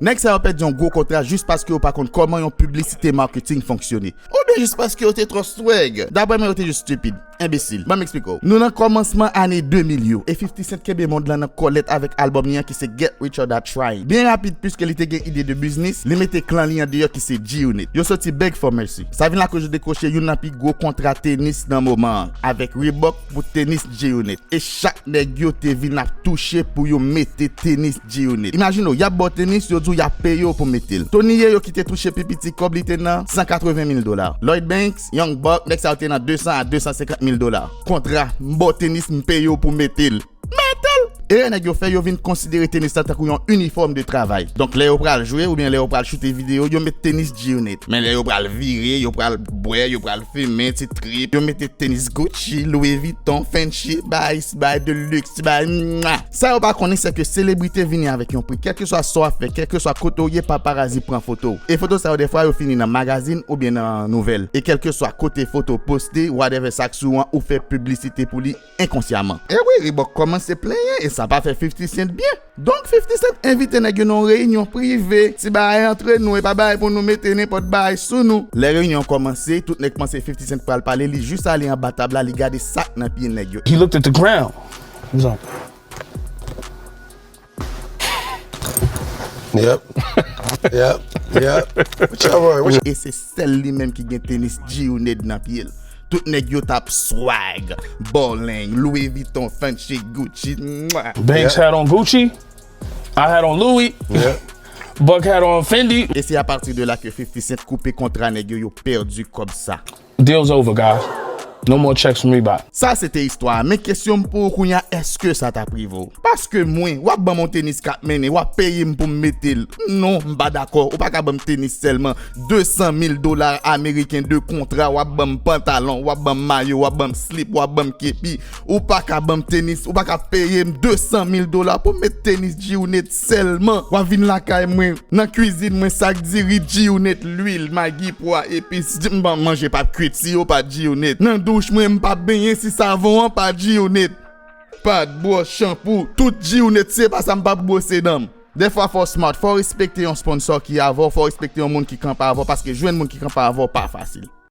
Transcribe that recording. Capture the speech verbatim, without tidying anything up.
Nèg sa yo pèdi yon gwo kontra jis paske yo pa konn kòman yon piblisite marketing fonksyone. Oubyen jis paske yo te twò swag. Daprè mwen, yo te jis stupid. Enbesil. Ban m eksplike w. Nou nan kòmansman ane de mil yo, e fifty Cent kenbe mond lan nan kòlèt avèk albòm li an ki se Get Rich or Die Trying. Byen rapid, piske li te gen ide de biznis, li mete klan li an deyò ki se G-Unit. Yo soti beg for mercy. Sa vin lakòz yo dekwoche youn nan pi gwo kontra tenis nan moman an, avèk Reebok pou tenis G-Unit. E chak nèg yo te vin ap touche pou yo mete tenis G-Unit. Imajine w, y ap ba w tenis, yo di w y ap peye w pou mete l. Tony Ye yo ki te touche pi piti kòb, li te nan san katreven mil dola. Lloyd Banks, Young Buck, nèg sa yo te nan de san a de san senkant mil dola. Kontra, m ba w tenis, m peye w pou mete l. Mete l! Erè nèg yo fè, yo vin konsidere tenis la tankou yon inifòm de travay. Donk, lè yo pral jwe oubyen lè yo pral choute videyo, yo met tenis G-Unit. Men lè yo pral vire, yo pral bwè, yo pral fimen, ti trip, yo mete tenis Gucci, Louis Vuitton, Fenty, bay, bay de luxe, bay, mwa. Sa yo pa konnen, se ke selebrite vini avèk yon pri. Kèlkeswa sa w ap fè, kèlkeswa kote w ye, paparazi pran foto w. E foto sa yo, dèfwa, yo fini nan magazin oubyen nan nouvèl. E kèlkeswa kote foto poste, whatever sa k sou an, ou fè piblisite pou li enkonsyaman. E wi, Reebok kòmanse plenyen, e sa pa fè fifty Cent byen. Donk, fifty Cent envite nèg yo nan yon reyinyon prive, ti bagay antre nou, e pa bagay pou nou mete nenpòt bagay sou nou. Lè reyinyon an kòmanse, tout nèg panse fifty Cent pral pale, li jis ale anba tab la, li gade sa k nan pye nèg yo. He looked at the ground. He was like, Yep. Yep. Yep. What y'all want? What E se sèl li menm ki gen tenis G-Unit nan pye l. Tout nèg yo t ap swag, bowling, Louis Vuitton, Fenty, Gucci. Mwa. Banks had on Gucci. I had on Louis. Yep. Buck had on Fendi. E se apati de la ke fifty Cent koupe kontra nèg yo, yo pèdi kòb sa. Deal's over, guys. No more checks from Reebok. Sa se te istwa a, men kesyon m pou ou kounye a, èske sa t ap rive w? Paske mwen, w ap ban m yon tenis k ap mennen, w ap peye m pou m mete l. Non, m pa dakò. Ou pa ka ban m tenis sèlman. De san mil dola ameriken de kontra, w ap ban m pantalon, w ap ban m mayo, w ap ban m slip, w ap ban m kepi. Ou pa ka ban m tenis, ou pa ka peye m de san mil dola pou m met tenis G-Unit sèlman. W ap vin lakay mwen, nan kwizin mwen, sak diri, G-Unit, lwil, magi, pwa, epis, di m ban manje p ap kwit si yo pa G-Unit. Nan douch mwen, m p ap benyen si savon an pa G-Unit. Pad, bwòs, chanpou, tout G-Unit, si se pa sa m p ap bwose dan m. Dèfwa fò w smart, fò w respekte yon sponsor ki avè w, fò w respekte yon moun ki kanpe avè w, paske jwenn moun ki kanpe avè w pa fasil.